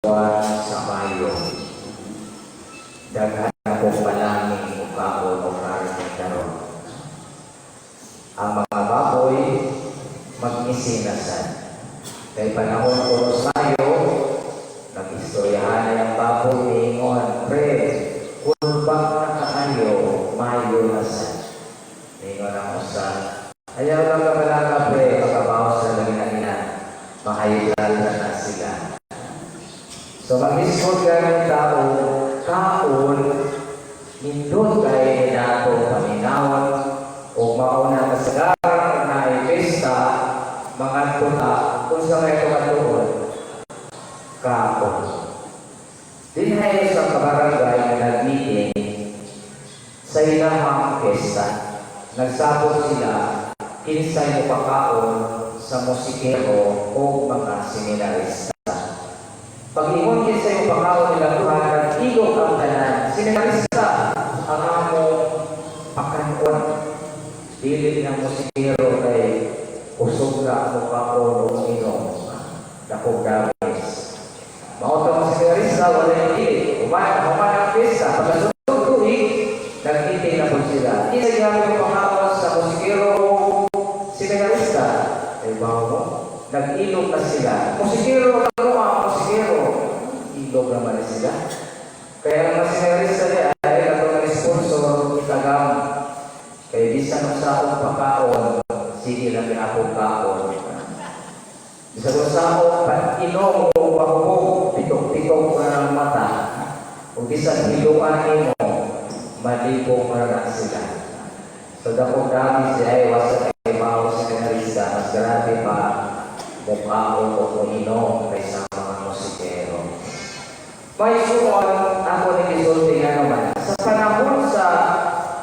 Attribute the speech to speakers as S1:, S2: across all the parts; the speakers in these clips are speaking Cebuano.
S1: Buwan sa Mayo. Daghan akong palangin o kaon o karne karon. Ang mga baboy mag-isinasan. Kay panahon ko sa Mayo, nag-istoryahan na yung baboy, niingon, "Pre, kulbak na kaayo, Mayo na sad." Niingon ang usa, "Ayaw lang ka balaka, pre, makabawas na lang na ina, mahayal na na sila." So mag-isgot ka ng tao, kaon, nindot kay nato paminawon, o mauna kasagaran na pesta, mangadto ta, kung sa may katuon, kaon. Dinhi sa kabarangay nga nag-meeting sa ilahang pesta, nagsabot sila kinsay mopakaon sa musikero o mga seminarista. Pag-ingon kinsay mopakaon nila buhat, nag-ilog ang tanan. "Seminarista ang among pakanon. Dili ng musikero kay kusog na mo kaon o inom. Dakong damage." Mao tong seminarista, wala dili. Human, human ang pesta. Pagkasunod tuig, nag-meeting na po sila. Kinsa gyapon pakaon sa musikero o seminarista? Ay, bawo mo? Nag-ilog na sila. "Musikero ako ang musikero." Ilog naman na sila. Kaya ang mga seminarista niya ay ato nga sponsor itagam. Kay bisan ang saong pakaon, sige lang akong kaon. Bisan kung saong pag-inom o pahubog, pitok-pitok ko na ng mata. O bisan hiluan nimo, malibong na na sila. So dakong dami siya ay wasa kay mao seminarista, mas grabe pa mukaon o inom kaysa mga musikero. May suon ako ni gisulti nga naman, sa panahon sa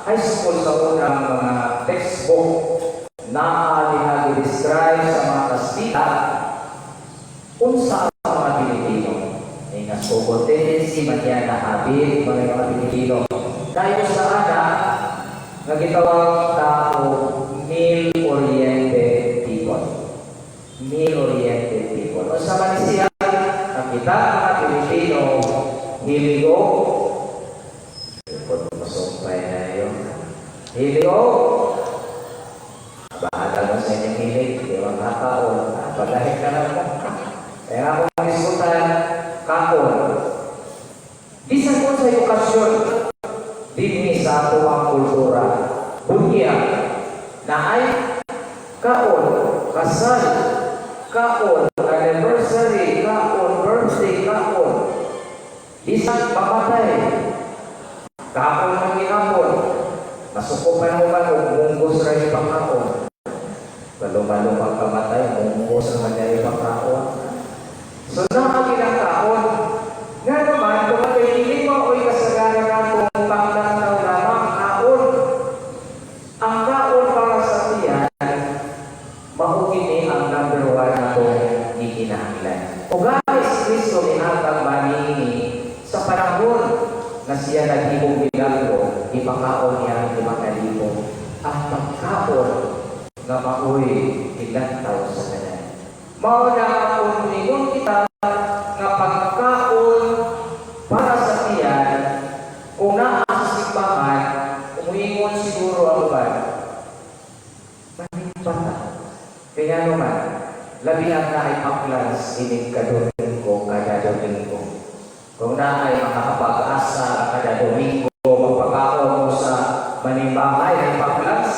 S1: high school, sa unang mga textbook na diha describe sa mga Kastila unsa ang mga Pilipino. Nga so tendency man yan na habit mga Pilipino. Dahil sa ana nga gitawag tao meal-oriented people. Meal-oriented people. Unsa man siya? Ang kita mga Pilipino hilig og kung masumpay na yun. Hilig og bahala mo sa inyong hilig, di ba kakaon, pagahit ka na mo. Kaya akong isgutan, kaon. Bisan kung sa okasyon, dinhi sa ato ang kultura, bunya, na ay kaon, kasal, kaon, anniversary, kaon, birthday, kaon. Bisan mamatay, kaon man gihapon. Masuko pa naman og munggos ra yung pangkaon. Balumalo pagkamatay, munggos naman niya yung pangkaon. So naa ang kaon. Nga naman, kung kay dili mo oy kasagaran natong panglantaw lamang kaon. Ang kaon para sa tiyan, mao kini ang number one natong gikinahanglan. O guys, Kristo nihatag manini sa panahon na siya naghimong milagro, ipakaon niya ang 5,000. Ang pagkaon nga maoy gilantaw sa tanan. Mao na kung ningon kita nga pagkaon para sa tiyan, kung naa sa simbahan, umuingon siguro ang uban, "Manimba." Kaya naman, labi ang naay paklans inig kadomingo kada Domingo. Kung naay makakapag-asa kada Domingo, magpakaon mo sa manimbahay ng paklans,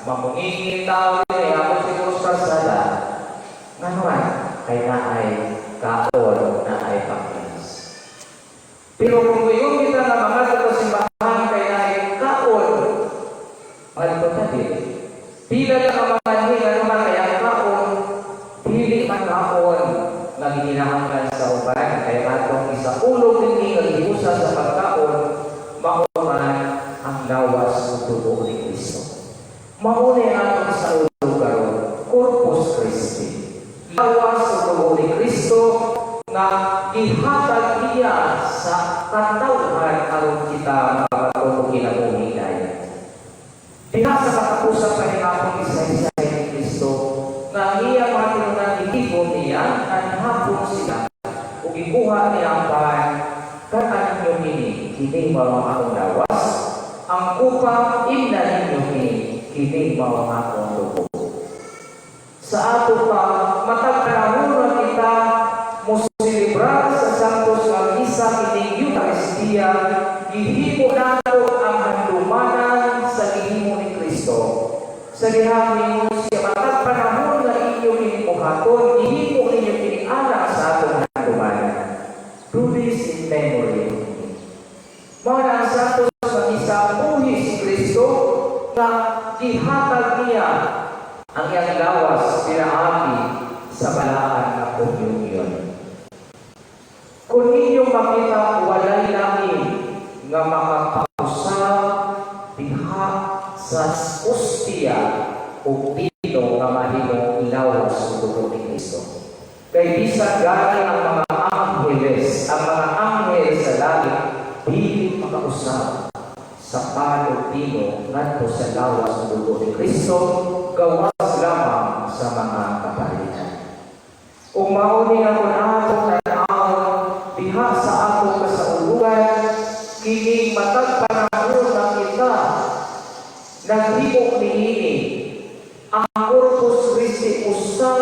S1: mamungingin tao din ako siguro sa kalsada. Nga naman, kay naay kaon, naay paklans. Pero kung ngayon kita na mga sa simbahan kay naay kaon, ano ta dili? Pila lang ang mga nga naman kay ang kaon, dili man kaon nga gikinahanglan sa uban, kaya atong isaulog dinhi nga giusa sa pagkaon mao man ang lawas ug dugo ni Kristo. Mao ni ang atong isaulog karon, Corpus Christi. Lawas ug dugo ni Kristo nga gihatag niya sa katawhan aron kita makabaton og kinabuhi dayon. Diha sa katapusan panihapon isa-isa ni Kristo nga ang iya mga tinunan gihimo niya, nanhapon sila ug gikuha niya. ang pan, kan-a ninyo kini, kini mao ang akong lawas. Ang kupa, imna ninyo kini, kini mao ang akong dugo. Sa ato pa, matag panahon na kita mo selebrar sa Santos nga Misa kining Eucharistia, gihimo nato ang handumanan sa gihimo ni Kristo. Sa dihang ningon siya, "Matag panahon nga inyo kini buhaton, gihimo ninyo kini alang sa atong handumanan." Do this in memory of me. Mao na ang Santos nga Misa, buhi si Kristo nga gihatag niya ang iyang lawas pinaagi sa balaan nga communion. Kung ninyong makita, walay lain nga makakausap diha sa hostia o pino nga mahimong lawas o dugo ni Kristo. Kay bisan gani ang mga angheles, ang mga anghel sa langit, dili makausap sa pan o pino ngadto sa lawas o dugo ni Kristo, gawas lamang sa mga kaparian. Ug mao ni ang kung atong tan-awon diha sa atong kasaulugan, kining matag panahon na kita naghimo niini ang Corpus Christi, usa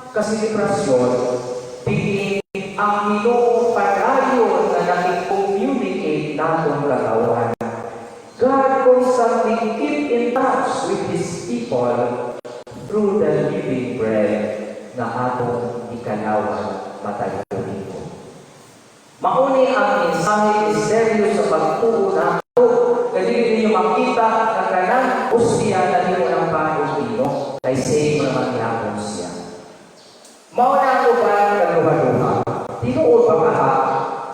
S1: ka selebrasyon diin ang Ginoo padayon nga nakicommunicate natong katawhan. God constantly keep in touch with His people through the living bread nga atong ikalawat matag Domingo. Mao ni ang mensahe, misteryo sa pagtuo nato, kay dili ninyo makita nga kanang hostia nahimo ng pan ug bino kay same naman gihapon siya. Mao na ang uban nagduha-duha. Tinuod ba kaha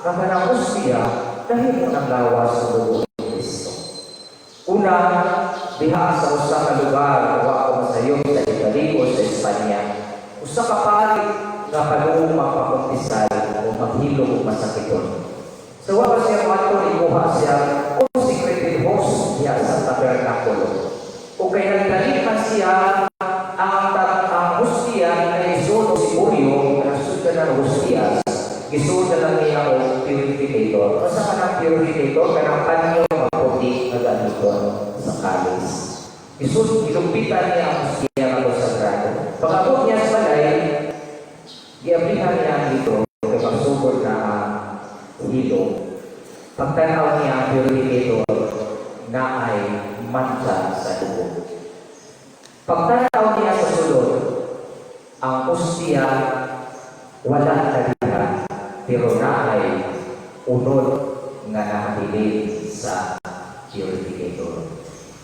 S1: nga kanang hostia nahimo ng lawas sa dugo ni Kristo? Una, diha sa usa ka lugar, wa ko masayop, sa Italy o sa Espanya. Usa ka pari nga padung magpakumpisal o maghilom og masakiton. So wa pa siya moadto, ikuha siya consecrated host diha sa tabernakulo. O kay nagdali man siya ang hostia na isuod o siburyo, nasud ka ng hostias, gisuod na lang niya og purificator. Asa ka ng purificator? Kanang panyo nga puti nga gamiton sa kalis. Gisud, gilumpitan niya ang hostia nga konsagrado. Pag-abot niya sa balay, giabrihan niya ang libro kay magsugod na ang hilom. Pagtanaw niya ang purificator na ay mantsa sa dugo. Pagtanaw niya sa sulod, ang hostia wala na diha, pero naay unod nga nakabilin sa purificator.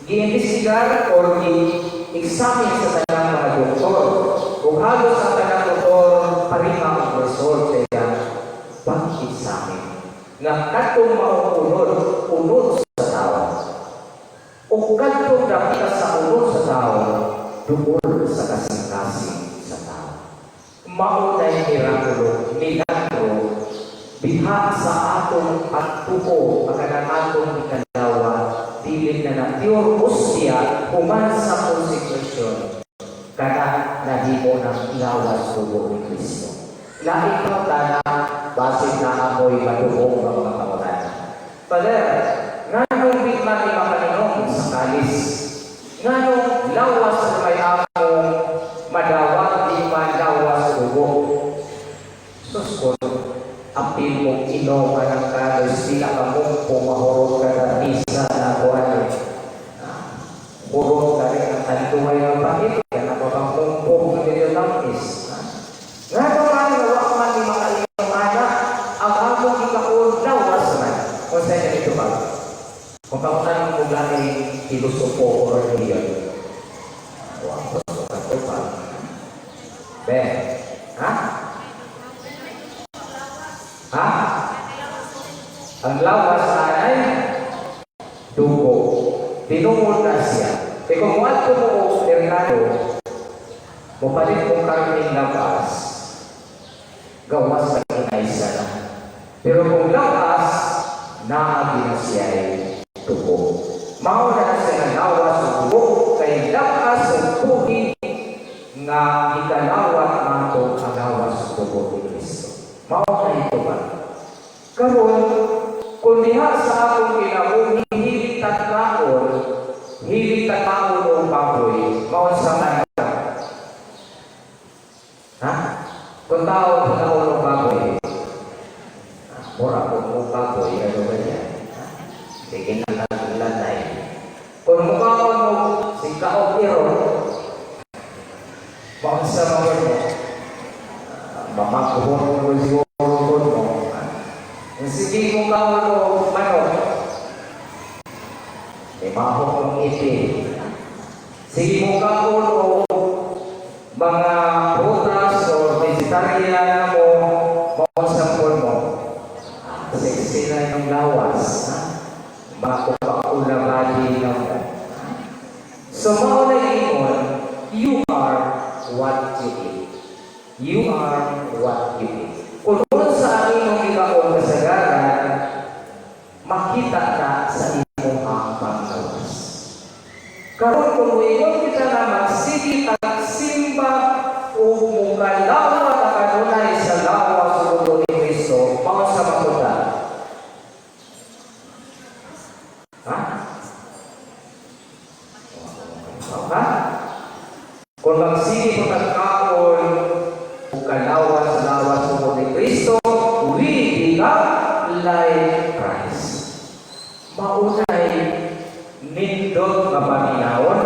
S1: Giimbestigar or gi-examine sa tanang mga doktor. Kung halos ang tanang doktor parima ang result sa iyang pag-examine, nga kadtong maong unod, unod sa tao. O kadtong dapita sa unod sa tao, duol sa kasing-kasing sa tao. Mao na'y mirakulo, milagro, diha sa atong pagtuo, kanang atong ikalawa, dili na na pure hostia, human sa consecration, kana nahimo ng lawas dugo ni Kristo. Lain pa tana, basin na amoy madugo nga mga pangutana. Father, nganong di man ni makaninom sa kalis? Nganong lawas na may among madawat, di man lawas dugo? Sus ko, apil mo inom ka ng kalis, di na ka mong pumahurot ka na misa na kuan eh. Hurot ka rin ang kantuhay ng pangit, kaya napapangkumpong ng medyo tamis. Nga naman, wa man ni makainom ana, ang among gikaon lawas man. Kung sa inyo ito ba? Kung pangutan mo gani pilosopo o religion. Wa ko sa pa. Be, ha? Ha? Ang lawas ay dugo. Tinuod na siya. Kaya kung muadto mo og merkado, mopalit mo karning labas, gawas sa kinaysa na. Pero kung labas, naagi na siya ay dugo. Mao na siya nga lawas ug dugo, kay labas ug buhi nga ikalawat nato ang lawas ug dugo ni Kristo. Mao na ito ba? Karon, kung diha sa atong kinabuhi hilig tagkaon, hilig tagkaon og baboy, maunsa man ka? Ha? Kung tao tagkaon og baboy, ah, mura kung mo baboy, ano ba yan? Ha? Sige na lanay. Kung mukaon mo si kaog iro, maunsa man mo? Ah, mamakuhon mo siguro mo. Ah, sige kung kaon og manok, may mahok ang ngipin. Sige mo kaon og mga prutas or vegetarian mo, maunsa po mo? Ah, sexy na yung lawas. Ha? Makuha body na mo. So, mao na ingon, you are what you eat. You are what you eat. Kung sa ang imong gikaon kasagaran, makita na sa imong ang panglawas. Karon kung muingon kita na magsige tag simba o mukalawa na kanunay sa lawas ug dugo ni Kristo, mao sa matuda? Ha? Ha? Kung magsige ko tagkaon ug kalawa sa lawas ug dugo ni Kristo, we become like Christ. Maunay nindot nga paminawon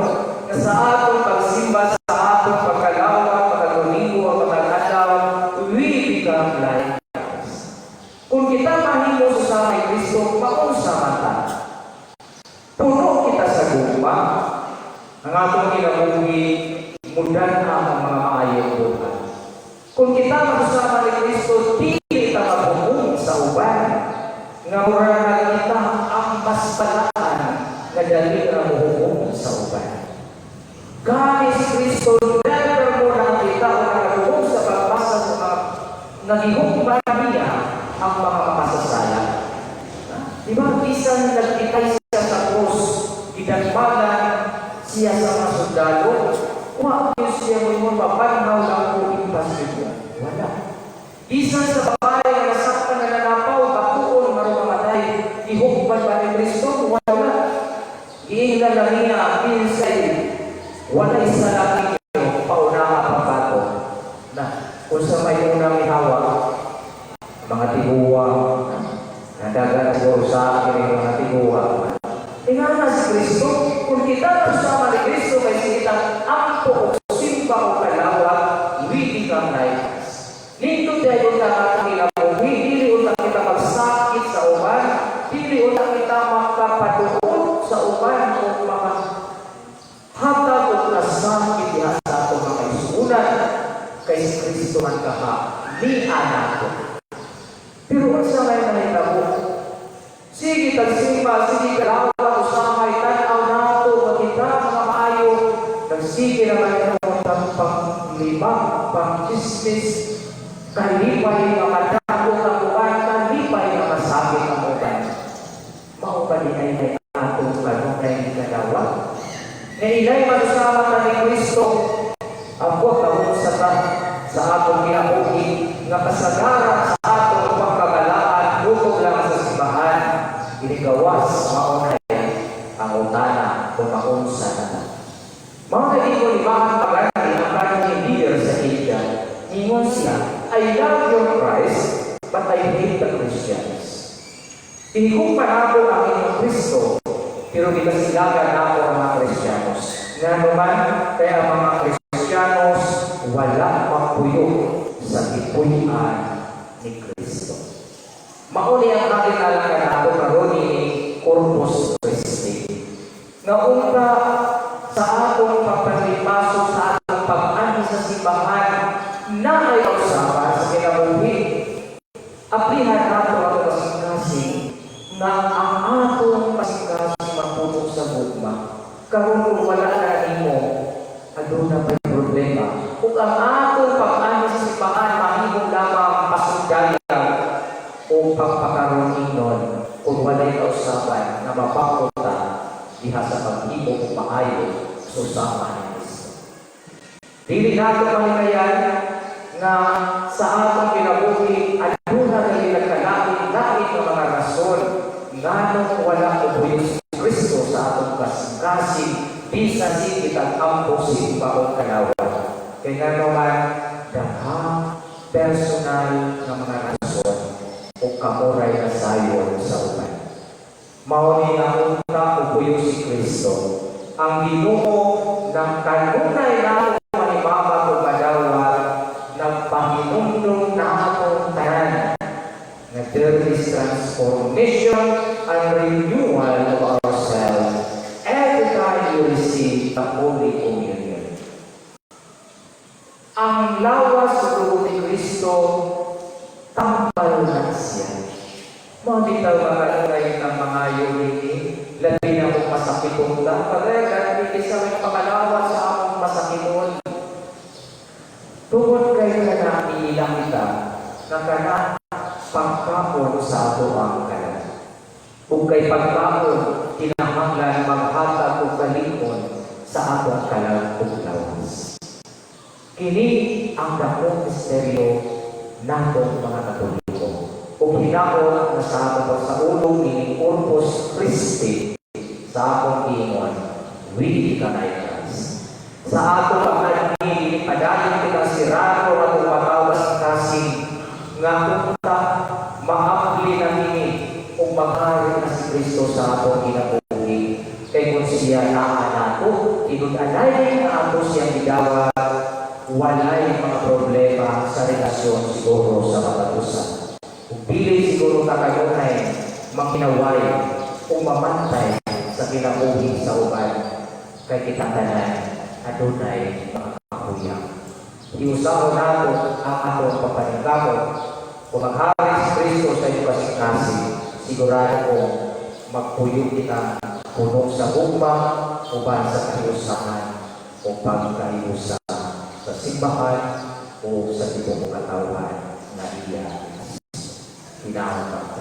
S1: nga sa atong pagsimba, sa atong pagkalawa, pagkadomingo, o pagkadlaw, we become like Christ. Kung kita mahimo sa kay Kristo, maunsa man ta? Puno kita sa gugma. Ang atong kinabuhi mudan ang mga maayong buhat. Kung kita magsama ni Kristo, dili ta mabuhong sa uban. Nga mura na kita ang mas balaan nga dali ra mohukom sa uban. Gani si Kristo never mo nakakita o nakadungog sa pagbasa sa mga nagihukman niya ang mga makasasala. Di ba, bisan nagpitay siya sa krus, gidagmagan siya sa mga sundalo, wa gyud siya mo mapanhaw lang ko imposible. Wala. Bisan sa babae nga nasakpan na nanapaw, batuon aron mamatay, gihukman ba ni Kristo? Wala. Giingnan lang niya, binsay walay sala ninyo, paunaha pagbato. Na, kung sa may unang mihawa, mga tiguwa, nadagan siguro sa akin yung mga tiguwa. Ingana si Kristo, kung kita kasama ni Kristo, kay kita ampo o simba o kalawa, we become like us. Nindot dayon ka nga kinabuhi, dili unta kita magsakit sa uban, dili unta kita makapaduot sa uban o maka hatag og kasakit diha sa atong mga isuunan, kay si Kristo man kaha ni anato. Pero unsa may nahitabo? Sige tagsimba, sige kalawa, usahay, tan-aw nato, makita mga maayo, nagsige naman ito ang panglima, pang-chismis, kalipay nga madako ang uban, kalipay nga masakit ang uban. Mao ba di ay may atong kanunay kadawa? Nga ilay manusama ta ni Kristo, ako kaunsa ta sa atong kinabuhi nga kasagaran sa atong pagkabalaan bukod lang sa simbahan, inigawas maunay ang utana kung maunsa na ta. Mao na ingon ni Mahatma Gandhi, ang kanang leader sa India, ingon siya, "I love your Christ, but I hate the Christians." Ihigugma nako ang inyong Kristo, pero gikasilagan nako ang mga Kristiyanos. Nga naman, kaya ang mga Kristiyanos wala mapuyo sa gipuy-an ni Kristo. Mao ni ang aking alangkan nato karon ni Corpus Christi. Nga unta sa atong pagpanlipaso, sa atong pag-anhi sa simbahan na ay usapan sa kinabuhi. Aplihan nato ang kasing-kasing nga ang atong kasing-kasing mapuno sa gugma. Karon kung wala na nimo, aduna pa'y problema. Kung ang atong pag-anhi sa simbahan mahimong lamang pasundayag o pagpakaroon, kung walay kausaban nga mabakot ta diha sa paghimo og maayo susama ni Kristo. Dili nato mahikayan nga sa atong kinabuhi aduna kay nagkalain lain. Kay nga naman, daghang personal nga mga rason o kamuray na sayon sa uban. Mao ni nga unta upuyo si Kristo. Ang Ginoo ng kanunay nato manimamat o madawat, nagpahinumdum natong tanan nga there is transformation and renewal of ourselves every time you receive the Holy Communion. Ang lawas sa dugo ni Kristo, tambal na siya. Mao bitaw nga kanunay ng mga yuri, labi na kung masakiton ta. Pagay, kahit sa may pangalawa sa among masakiton. Tungod kay kana iilang kita, nga kana pagkaon sa ato ang kalag. Ug kay pagkaon, kinahanglan maghatag og kalig-on sa atong kalag ug lawas. Kini ang dakong misteryo natong mga Katoliko. Ug hinaot na sa atong pagsaulog nining Corpus Christi, sa akong ingon, we kanay Christ. Sa atong pag-admi, padayon kita sirado atong matawas kasing nga unta maapli na kini ug maghari na si Kristo sa atong kinabuhi. Kay kung siya naa nato, tinud-anay na ato siyang gidawat, walay mga problema sa relasyon siguro sa matag usa. Kung dili siguro ta kanunay manghinaway o mamantay sa kinabuhi sa uban, kay kitang tanan adunay mga kakuyang. Hiusahon nato ang atong pagpaningkamot. Kung maghari si Kristo sa inyong kasing-kasing, sigurado ko magpuyo kita puno sa gugma uban sa kahiusahan o pagkahiusa sa simbahan o sa tibuok katawhan na iya. Hinaot.